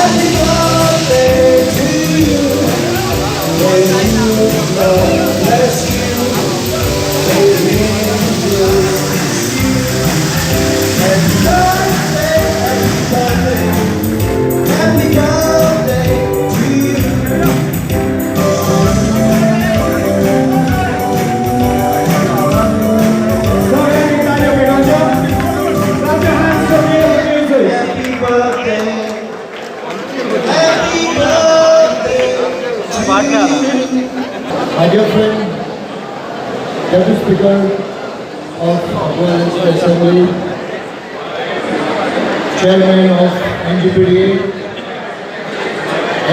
Happy birthday to you. May God bless you. May the angels kiss you. Happy birthday, happy birthday. Happy birthday to you. सगळ्यांनी टाळयो पेटोवच्यो. Clap your hands for the music. Happy birthday. Happy birthday to you. My dear friend, Deputy Speaker of Goa Legislative Assembly, Chairman of MGPDA,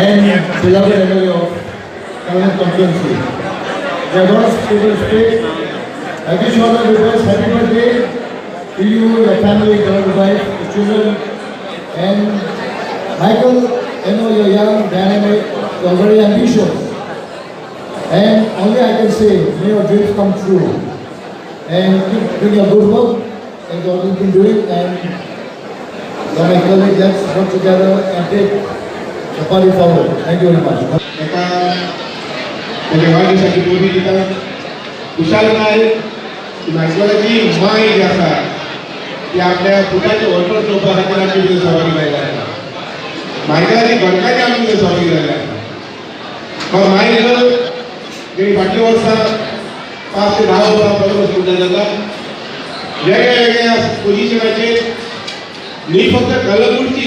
and beloved MLA of Calangute constituency. There are a lot of people to speak. I wish you all the best. Happy birthday to you, your family, your wife, your children, and Michael. I know you're young, dynamic, you're very ambitious. And only I can say, may your dreams come true. And keep doing your good work, as you always been doing. And you're my colleague, let's work together and take the party forward. Thank you very much. ताका ताच्या वाडदिसाची परबीं दिता. खुशालकाय मायकलाची my जी आसा ती आपल्या पुताचे व्हडपण चोवपा खातीर आमचे भितर सहभागी जाल्ले आसा. मायकलाची घरकान्नी आमचे भितर सहभागी जाल्ले आसा. मग मायकल तेणी फाटल्या वर्सां 5 ते 10 वर्सां बरोबर सुद्दां जाता वेगळ्या वेगळ्या पोजिशनाचेर, न्ही फक्त कलंगूटची,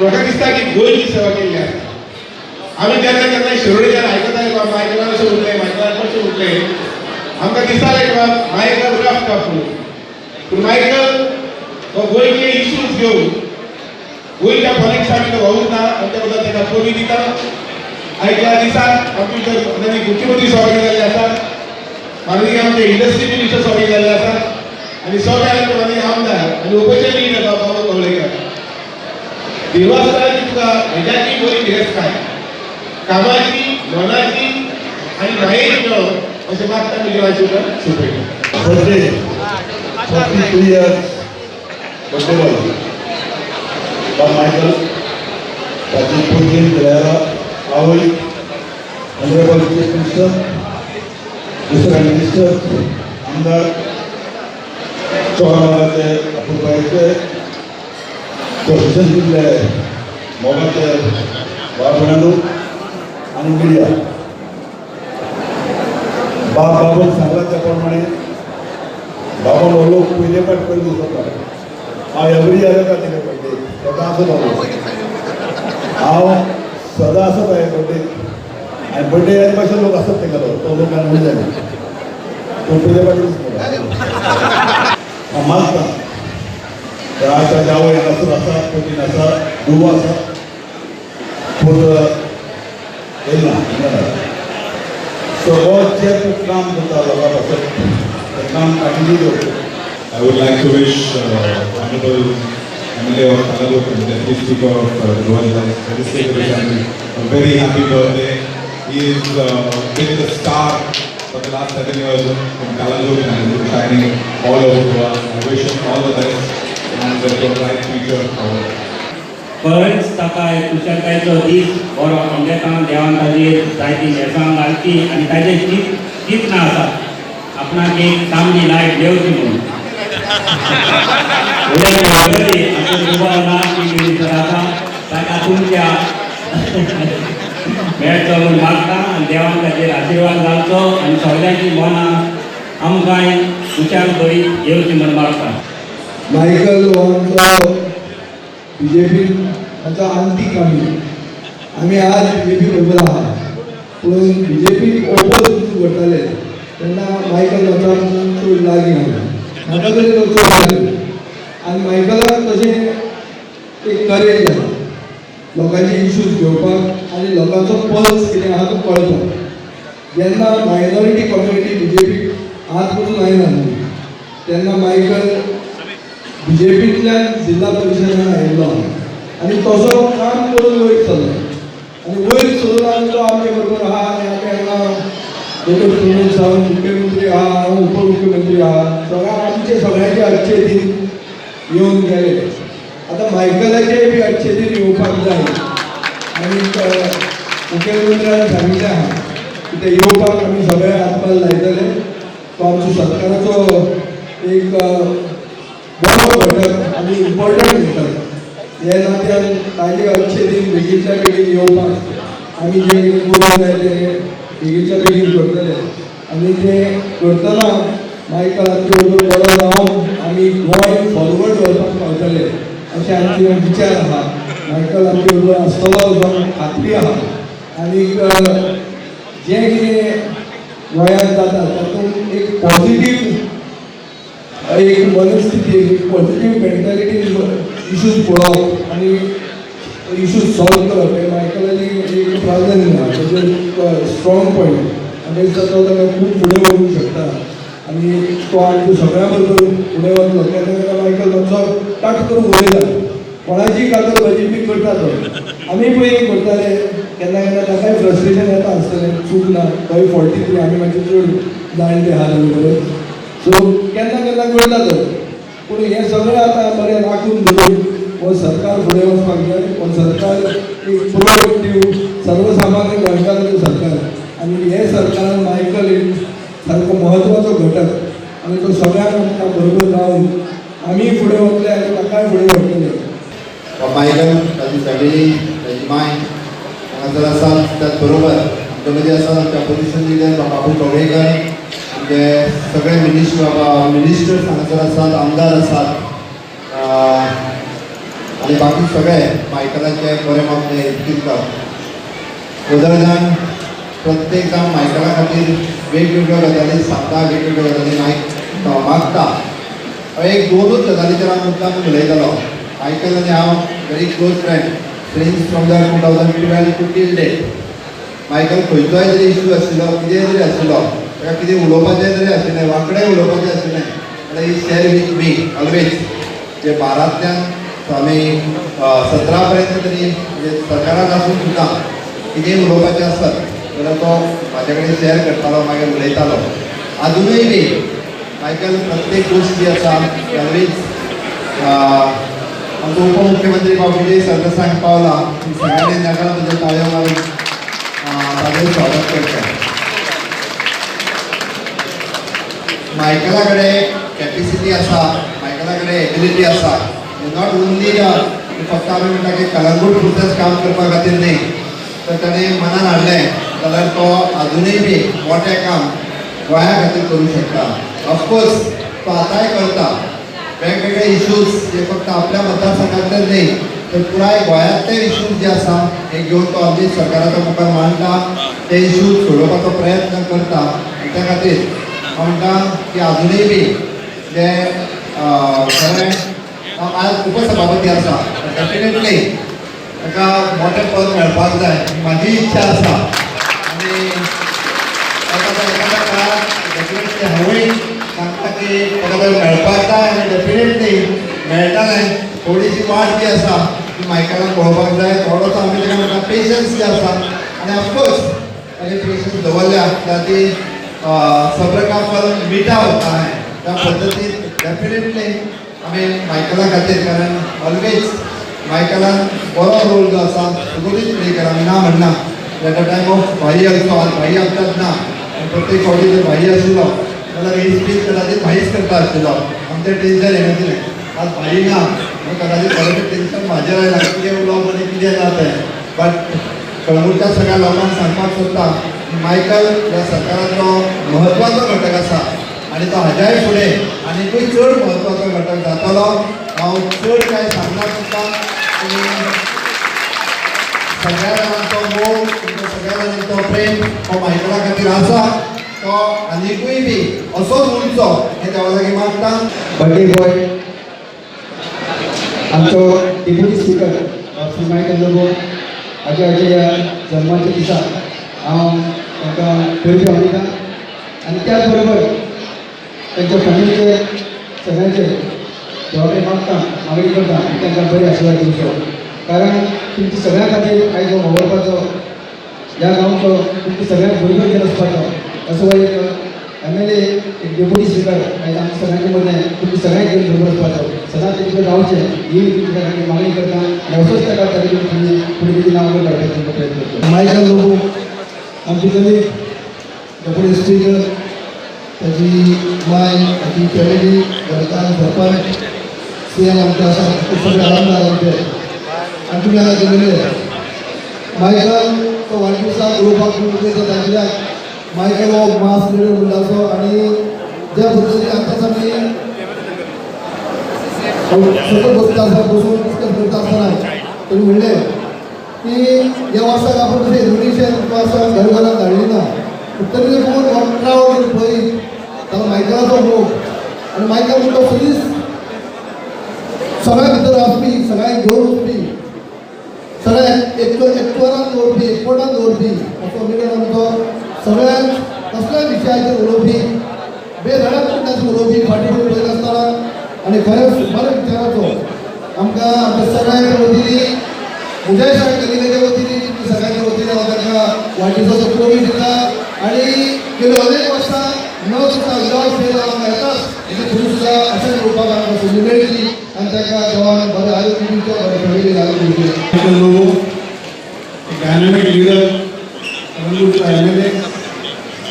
म्हाका दिसता की गोंयची सेवा केल्ली आसा. आमी जेन्ना केन्ना शिरोडेच्यान आयकताले, बाबा मायकलान अशें उरलें, मायकलान कशें उरलें, आमकां दिसतालें की बाबा मायकल रफ टफ म्हणून. पूण मायकल हो गोंयचे इश्यूज घेवन गोंयच्या पॉलिटिक्सांनी तो वावुरता. आमच्या बद्दल ताका परबीं दिता. आयच्या दिसाक आमचे माननीय मुख्यमंत्री सहभागी जाल्ले आसात, माननीय आमचे इंडस्ट्री मिनिस्टर सहभागी जाल्ले आसात आनी सगळे आमचे माननीय आमदार आनी ओपोजिशन लिडर बाबा कवळेकर. देवास्थानाची तुका हेज्याची बरी गिरेस्तकाय कामाची, मनाची आनी मायेची मेळो अशें मागता. मी देवाची तुका सोंपयता. Birthday, 43 years birthday boy. Bob Michael, ताची पुतीन क्लेरा, आवय, ऑनरेबल चीफ मिनिस्टर, दुसरे मिनिस्टर, आमदार, चोराचे अपुरबायेचे प्रोफेशन दिल्ले मोगाचे भाव भयणांनो आनी मिडिया. बाब बाबून सांगला त्या प्रमाणे बाबा हो लोक पयले फावट पयले दिसता. हांव एवरी इयर येता तेगे बड्डे, सदां आसत. हांव सदां आसत हांवें बड्डे आनी बड्डे भाशेन लोक आसत तेगेलो तो लोक आनी उरले जायना. तो पयले फावटी दिसता हांव मागता. तर आज ताजी आवय हांगासर आसा, पतीन आसा, धूव आसा, पूत येयला. सो हो जे काम करता लोकां पासत तें काम कंटिन्यू दवरता. I would like to wish Honorable MLA of Calangute and Deputy Speaker of the Goa Legislative Assembly a very happy birthday. He has been the star for the last 7 years in Calangute and has been shining all over Goa. I wish him all the best and a bright future forward. खरेंच ताका एक कुशळटायेचो दीस बरो म्हणजे देवान ताजेर जायती भेसां घालची आनी ताजेर चिंतना आसा आपणाक एक चांगली लायफ घेवची म्हणून. फुडें आमचो दुबाव ना की मिनिस्टर आसा ताका तुमच्या मेळचो म्हूण मागता आनी देवान ताचेर आशिर्वाद घालचो आनी सगळ्यांची मनां आमकांय खुशाल बरी येवची म्हूण मागता. मायकल हो आमचो बीजेपीन आमचो आंतीक. आमी आमी आज बीजेपी बरोबर आहा, पूण बीजेपीक ओपोज करताले तेन्ना मायकल वचा चड लागीं आहा, म्हाका तरी तो चड लागीं. आनी मायकलाक तशें एक करेज आहा लोकांचे इश्यूज घेवपाक आनी लोकांचो पल्स कितें आहा तो कळपाक. जेन्ना मायनॉरिटी कम्युनिटी बीजेपीक हात पसून आयना तेन्ना मायकल बीजेपींतल्यान जिल्हा परिशदान आयिल्लो आहा आनी तसो काम करून वयर सरलो आनी वयर सरून आनी तो आमचे बरोबर आहा. आनी आमी हांगा दोतोर प्रमोद सावंत मुख्यमंत्री आहा, हांव उपमुख्यमंत्री आहा, सगळ्या आमचे सगळ्यांचे अच्छे दिन येवन गेले. आतां मायकल मायकलाचेय बी अच्छे दिन येवपाक जाय आनी मुखेलमंत्र्यान सांगिल्लें आहा की ते येवपाक आमी सगळे हातभार लायतले. तो आमचो सरकाराचो एक बरो घटक आनी इम्पॉर्टंट घटक हे नात्यान ताजे अच्छे दिन बेगीनच्या बेगीन येवपाक आमी जें कितें करूंक जाय तें बेगीनच्या बेगीन करतले आनी तें करतना मायकल आमचे बरोबर बरो रावन आमी गोंय फॉरवर्ड व्हरपाक पावतले अशें आमचे विचार आहा. मायकल आमचे बरोबर आसतलो असो आमकां खात्री आहा. आनी जें कितें गोंयांत जाता तातूंत एक पॉझिटीव एक मनस्थिती, एक पॉझिटीव मेंटालिटी इशूज पळोवप आनी इशूज सॉल्व करप हें मायकलाची एक प्राधान्य आहा, तेजें स्ट्रॉंग पॉयंट आनी तो ताका खूब फुडें व्हरूंक शकता आनी तो आमच्या सगळ्यां बरोबर फुडें वतलो. केन्ना केन्ना मायकल मातसो ताट करून उलयता, कोणाची कातर भाजी बी करता तो. आमी पयलीं करताले, केन्ना केन्ना ताकाय फ्रस्ट्रेशन येता आसतलें, चूक ना, तोय 43, आमी मातशे चड जाणटे आहा ताजे बरोबर. सो केन्ना केन्ना करता तो. पूण हें सगळें आतां बरें राखून धरून हो सरकार फुडें वचपाक जाय. हो सरकार एक प्रोएक्टीव सर्वसामान्य गोंयकारांचें सरकार आनी हे सरकारान मायकल एक सारको म्हत्वाचो घटक आनी तो सगळ्यांक आमकां बरोबर रावन आमी फुडें वतले आनी ताकाय फुडें व्हरतले. मायकल, ताची फॅमिली, ताची माय हांगासर आसात. त्याच बरोबर आमच्या मदीं आसात आमचे अपोजिशन लिडर बाबू चोडणकर, आमचे सगळे मिनिस्टर्स हांगासर आसात, आमदार आसात आनी बाकी सगळे मायकलाचे बरे मागणे चिंततात. उदरजाण प्रत्येक जाण मायकला खातीर वेगवेगळ्यो गजाली सांगता, वेगवेगळ्यो गजाली मागता. एक दोनूच गजालीचेर हांव मुद्दाम उलयतलो. मायकल आनी हांव very close friend since from the 2012 to till date. Michael खंयचोय तरी इश्यू आशिल्लो, कितेंय तरी आशिल्लो, ताका कितें उलोवपाचें तरी आशिल्लें, वांकडें उलोवपाचें आशिल्लें जाल्यार he share with me always. जे 12तल्यान आमी 17 पर्यंत तरी म्हणजे सरकारान आसून सुद्दां कितेंय उलोवपाचें आसत जाल्यार तो म्हाजे कडेन शेअर करतालो, मागीर उलयतालो. आजुनूय बी मायकल प्रत्येक गोश्ट जी आसा ऑलवेज. आमचो उपमुख्यमंत्री बाबू विजय सरदेसाय पावला, सगळ्यांनी नेटान म्हणजे ताळयो मारून ताजें स्वागत करचें. मायकला कडेन कॅपेसिटी आसा, मायकला कडेन एबिलिटी आसा. Not only फक्त आमी म्हणटा की कलंगूट पुरतेंच काम करपा खातीर न्ही, तर ताणें मनान हाडलें जाल्यार तो आजुनूय बी मोटें काम गोंया खातीर करूं शकता. ऑफकोर्स तो आतांय करता. वेगवेगळे इश्यूज जे फक्त आपल्या मतदारसंघातले न्ही तर पुराय गोंयांतले इश्यूज जे आसा हे घेवन तो आमची सरकाराच्या मुखार मांडटा, ते इश्यूज सोडोवपाचो प्रयत्न करता. आनी त्या खातीर हांव म्हणटा की आजुनूय बी जे खरें आज उपसभापती आसा, डेफिनेटली ताका मोटें पद मेळपाक जाय, म्हाजी इच्छा आसा. आनी एखाद्या काळार डेफिनेटली हांवूय सांगता की ताका तें मेळपाक जाय आनी डेफिनेटली मेळटलें. थोडीशी वाट जी आसा ती मायकलाक पळोवपाक जाय, थोडोसो आमी ताका म्हणटा पेशन्स जे आसा आनी ऑफकोर्स ताणें पेशन्स दवरल्या त्या ती सब्र का फल मिठा होता है त्या पद्दतीन डेफिनेटली आमी मायकला खातीर, कारण ऑलवेज मायकलान बरो रोल जो आसा सगळीच प्ले केला. आमी ना म्हणना एट अ टायम ऑफ भाई आसलो, आज भाई आमच्यात ना, प्रत्येक फावटी जर भाई आशिल्लो जाल्यार ही स्पीच कदाचित भाईच करता आशिल्लो, आमचें टेंशन येनाशिल्लें. आज भाई ना म्हणून कदाचित थोडेशें टेंशन म्हाजेर आयलां, कितें उलोवप आनी कितें ना तें. बट कळंगूटच्या सगळ्या लोकांक सांगपाक सोदता की मायकल ह्या सरकाराचो म्हत्वाचो घटक आसा आनी तो हाज्याय फुडें आनीकूय चड म्हत्वाचो घटक जातलो. हांव चड कांय सांगना तुमकां, तुमी सगळ्या जाणांचो मोग, तुमच्या सगळ्या जाणांचो प्रेम हो मायकला खातीर आसा, तो आनीकूय बी असोच उरचो हें देवा लागीं मागता. बर्थडे बॉय आमचो deputy speaker Shri Michael Lobo हाच्या ह्या जल्माच्या दिसा हांव तांकां परबीं आपयतां आनी त्याच बरोबर तांच्या फॅमिलीचे सगळ्यांचे देवा कडेन मागता, मागणी करता आनी तांकां बरे आशिर्वाद दिवचो, कारण तुमच्या सगळ्यां खातीर आयज हो वावुरपाचो, ह्या गांवचो तुमच्या सगळ्यांक बरोबर घेवन वचपाचो असो एक एमएलए एक डेप्युटी स्पीकर आयज आमच्या सगळ्यांचे मदलें तुमी सगळ्यांक घेवन बरोबर वचपाचो सदांच तेजे कडेन रावचें ही तुमच्या सगळ्यांची मागणी करता आनी असोच ताका ताजे तुमी फुडें तेजी नांव काडपाचो तुमकां प्रयत्न करता. मायकल लोबो आमची कलीग डेप्युटी स्पीकर, ताची माय, ताची फॅमिली, घरकार, सरपंच, सीएम आमचे आसा, सगळे आमदार आमचे आनी तुमी हांगा गेलेले. मायकल तो वाडदिवसाक उलोवपाक उलयता कित्याक मायकल हो मास लिडर म्हणटा असो. आनी ज्या पद्दतीन आतांच आमी सकयल बसता आसतना, बसून डिस्कस करता आसतना ताणें म्हणलें की ह्या वर्साक आपूण तशें इन्विटेशन आसा घर घरान धाडली ना, तरी पळोवन हो क्रावड जर पळयत जाल्यार मायकलाचो मोग आनी मायकल म्हणटा सदीच सगळ्यां भितर आसपी, सगळ्यांक घेवन वचपी, सगळ्यांक एकवरान दवरपी, एकवटान दवरपी असो लिडर आमचो. सगळ्यांक कसल्याय विशयाचेर उलोवपी, बेधडक ताचेर उलोवपी, फाटी फुडें पळयनासतना आनी खरेंच बऱ्या विचाराचो. आमकां आमच्या सगळ्यांच्या वतीन, म्हज्याय सगळ्या कलिगाच्या वतीन, सगळ्यांच्या वतीन हांव तांकां वाडदिवसाचो परबीं दिता. आनी गेली अनेक वर्सां न सुद्दां विदावट फेल आमकां येताच, हेचे फुडें सुद्दां अशेंच उलोवपाक आमकां संदी मेळटली आनी तांकां देवान बरें आरोग्य दिवचें, बरें फॅमिली आरोग्य दिवचें. लोबो एक डायनामिक लिडर, कलंगूटचा एमएलए,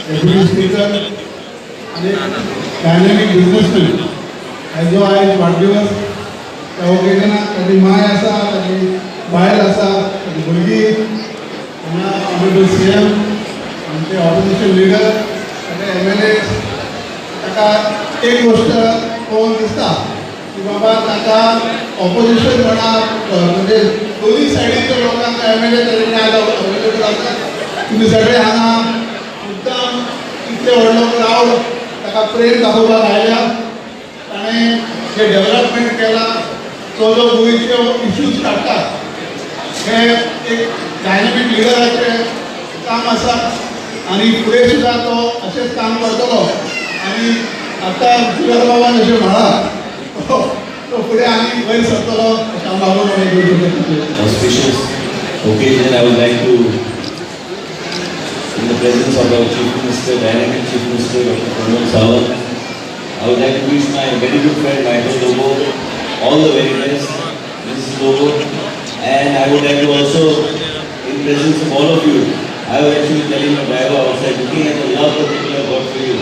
डेप्युटी स्पीकर आणि डायनामिक बिझनेसमॅन, हेजो आयज वाडदिवस. त्या ओकेजनाक ताजी माय आसा, ताजी बायल आसा, ताजी भुरगीं, हांगा ऑनरेबल सीएम, आमचे ऑपोजिशन लिडर, ताजे एमएलए. ताका एक गोश्ट पळोवन दिसता की बाबा ताका ऑपोजिशन म्हणा, म्हणजे दोनूय सायडीच्या लोकांक एमएलए ताजे कडेन आयज अवेलेबल आसा. तुमी सगळे हांगा मुद्दाम इतले व्हडलो क्रावड ताका प्रेम दाखोवपाक आयल्या. ताणें जे डेवलपमेंट केलां, तो जो गोंयचे इश्यूज काडटा, हे एक डायनामीक लिडराचें काम आसा आनी फुडें सुद्दां तो अशेंच काम करतलो. आनी आतां जुगार बाबान जशें म्हळां, तो फुडें आनी वयर सरतलो अशें हांव बाबा म्हणून. Auspicious occasion, I would like to, in the presence of our Chief Minister, Dynamic Chief Minister Dr. Pramod Sawant, I would like to wish my very good friend Michael Lobo all the very best, Mrs. Lobo, and I would like to also, in presence of all of you, I was actually telling my driver outside, looking at the love that people have got for you,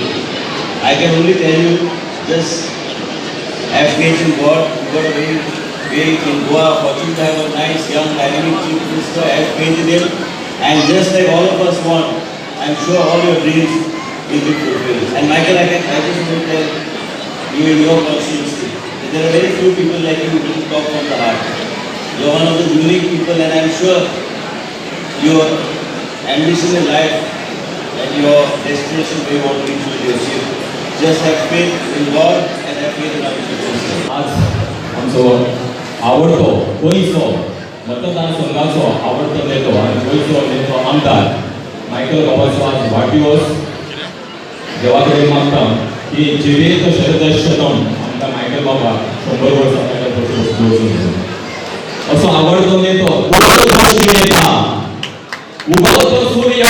I can only tell you, just have faith in God. You got a very big in Goa, fortunate to have a nice, young, dynamic Chief Minister. Have faith in him, and just like all of us want, I'm sure all your dreams will be fulfilled. And Michael, I just want to tell you in your constituency that there are very few people like you who talk from the heart. You're one of those unique people, and I'm sure your ambition in life and your destination where you want to reach will be achieved. Just have faith in God and have faith in our Chief Minister. आज आमचो आवडतो गोंयचो मतदारसंघाचो आवडतो नेतो आनी गोंयचो नेतो आमदार मायकल बाबाचो आज वाडदिवस. देवा कडेन मागता की जिवेत शरदशतम आमकां मायकल बाबा 100 वर्सां ताका दवरून. असो आवडतो नेतो, नेता, उगवतो सूर्य,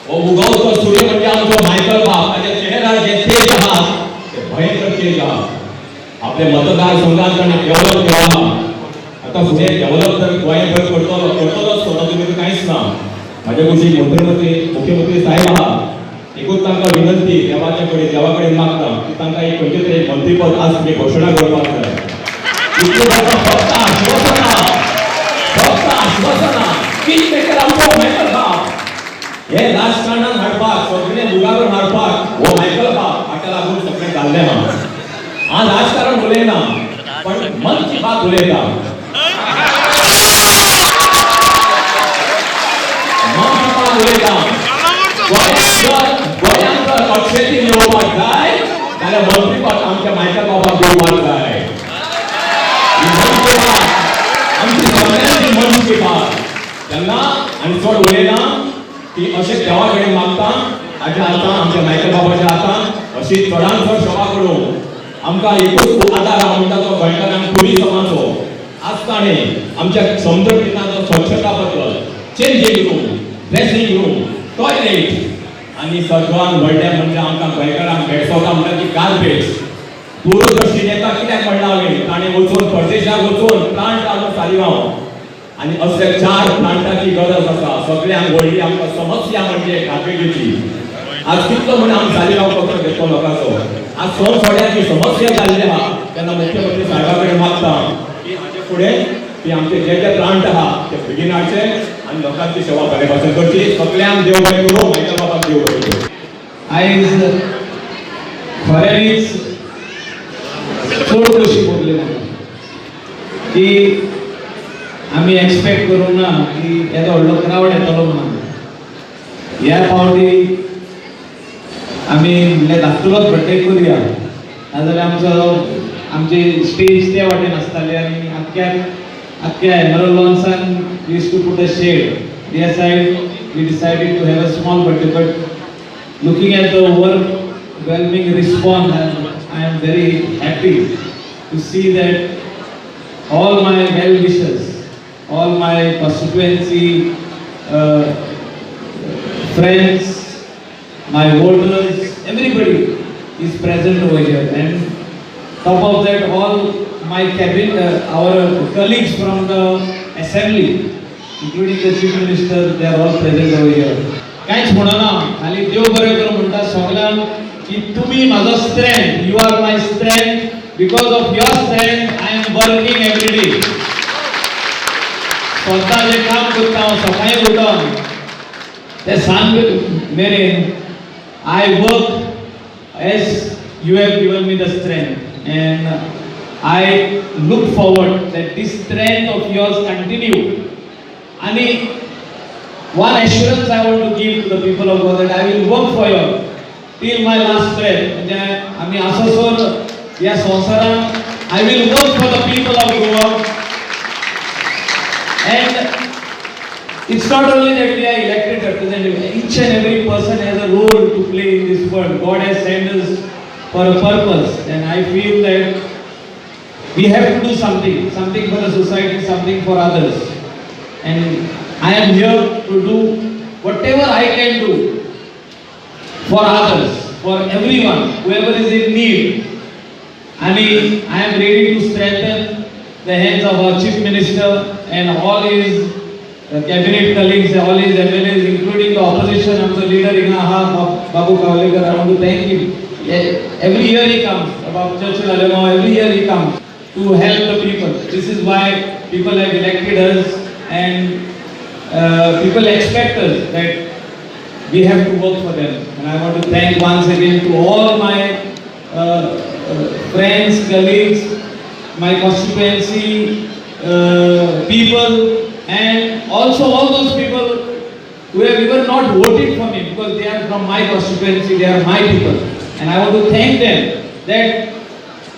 हो उगवतो सूर्य म्हणजे आमचो मायकल बाब. ताच्या चेहऱ्यार जे तेज आहा ते भयंकर तेज आहा. आपल्या मतदारसंघात ताणें डेव्हलप केला. आतां फुडें डेव्हलप तर गोंयभर करतलो, करतलोच तो, तातूंत कांयच ना. म्हाज्या कुशीक मुख्यमंत्री साहेब आहा. एकूच तांकां विनंती, देवाच्या कडेन, देवा कडेन मागता की तांकां एक खंयचें तरी एक मंत्रीपद आज तुमी घोशणा करपाक जाय. इतलें तांकां फक्त आश्वासनां, फक्त आश्वासनां. किंग मेकर आमचो मायकल बाब. हे राजकारणान हाडपाक, सगळें मुखार हाडपाक हो मायकल बाब, हाका लागून सगळें जाल्लें आहा. हांव राजकारण उलयना, पण मन की बात उलयता. मन की बात उलयता. गोंयांत जर अक्षेती येवपाक जाय जाल्यार मंत्रीपद आमच्या मायकल बाबाक दिवपाक जाय. ही मन की बात आमची सगळ्यांची मन की बात. तेन्ना आनी चड उलयना की अशें देवा कडेन मागता, हाज्या हातान, आमच्या मायकल बाबाच्या हातान अशी चडान चड सेवा करूं. आमकां एकूच आदार आहा म्हणटा तो गोंयकारांक टुरिजमाचो. आज ताणें आमच्या समुद्र किनारचो स्वच्छता बद्दल, changing room, dressing room, toilet, आनी सगळ्यान व्हडलें म्हणजे आमकां गोंयकारांक भेटसोता म्हणटा ती गार्बेज. दूरदर्शी नेता कित्याक म्हणला हांवें, ताणें वचून परदेशाक वचून प्लांट हाडून सालिगांव, आनी असले 4 प्लांटाची गरज आसा. सगळ्यांक व्हडली आमकां समस्या म्हणजे गार्बेजीची. आज कितलो म्हण आमी सालिगांव कसो घेतलो लोकांचो, आज सोनसोड्याची समस्या जाल्ली आहा. तेन्ना मुख्यमंत्री साहेबा कडेन मागता की हाचे फुडें की आमचे जे जे प्लांट आहा ते बेगीन हाडचे आनी लोकांची सेवा बरे भाशेन करची. सगळ्यांक देव बरें करूं, मायकल बाबाक देव बरें करूं. आयज खऱ्यांनीच चड खोशी भोगली म्हाका की आमी एक्सपेक्ट करूंक ना की येदो व्हडलो क्रावड येतलो म्हणून. ह्या फावटी आमी म्हणलें धाकटुलोच बड्डे करुया, नाजाल्यार आमचो आमची स्टेज ते वाटेन आसताली आनी आख्ख्या आख्ख्या emerald लॉन्सान used to put a shade. Their side we decided to have a small birthday, but looking at the overwhelming response, I am very happy to see that all my well wishers, all my constituency friends, my voters, everybody is present over here. And top of that, all my cabin, our colleagues from the assembly, including the Chief Minister, they are all present over here. कांयच म्हणना, खाली देव बरें करूं म्हणटा सगल्यांक की तुमी म्हाजो strength, you are my strength, because of your strength I am working every day. स्वता जें काम करता हांव सकाळीं उठोन ते सांज मेरेन I work as you have given me the strength, and I look forward that this strength of yours continue. आणि one assurance I want to give to the people of Goa that I will work for you till my last breath. म्हणजे आमी आसोसर ह्या संवसारांत I will work for the people of Goa. And it's not only that we are elected representatives, each and every person has a role to play in this world. God has sent us for a purpose, and I feel that we have to do something, something for the society, something for others. And I am here to do whatever I can do for others, for everyone, whoever is in need. I mean, I am ready to strengthen the hands of our Chief Minister and all his cabinet colleagues, all his MLAs, including the opposition. I'm the leader in Aha, Babu Kavlekar. I want to thank him. Every year he comes, about Churchill Alemao, every year he comes to help the people. This is why people have elected us, and people expect us that we have to work for them. And I want to thank once again to all my friends, colleagues, my constituency people, and also all those people who have even not voted for me, because they are from my constituency, they are my people. And I want to thank them that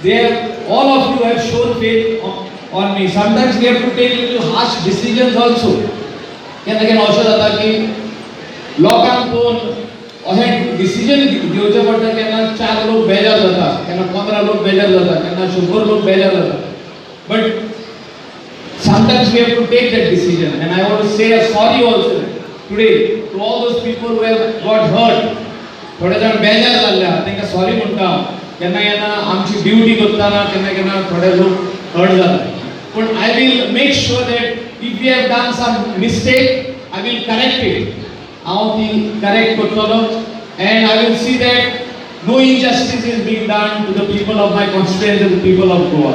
they have, all of you have shown faith on me. Sometimes we have to take little harsh decisions also. केन्ना केन्ना अशें जाता की लोकांक पळोवन अशें decision घेवचें पडटा. केन्ना 4 लोक बेजार जाता, केन्ना 15 लोक बेजार जाता, केन्ना 100 लोक बेजार जाता. But sometimes we have to take that decision, and I want to say a sorry also today to all those people who have got hurt. थोडे जाण बेजार जाल्ले आहा तांकां सॉरी म्हणटा हांव. केन्ना केन्ना आमची ड्युटी करतना केन्ना केन्ना थोडे लोक हर्ट जाता, पूण I will make sure that if you have done some mistake, I will correct it. हांव ती करेक्ट करतलो, and I will see that no injustice is being done to the people of my constituency, the people of Goa.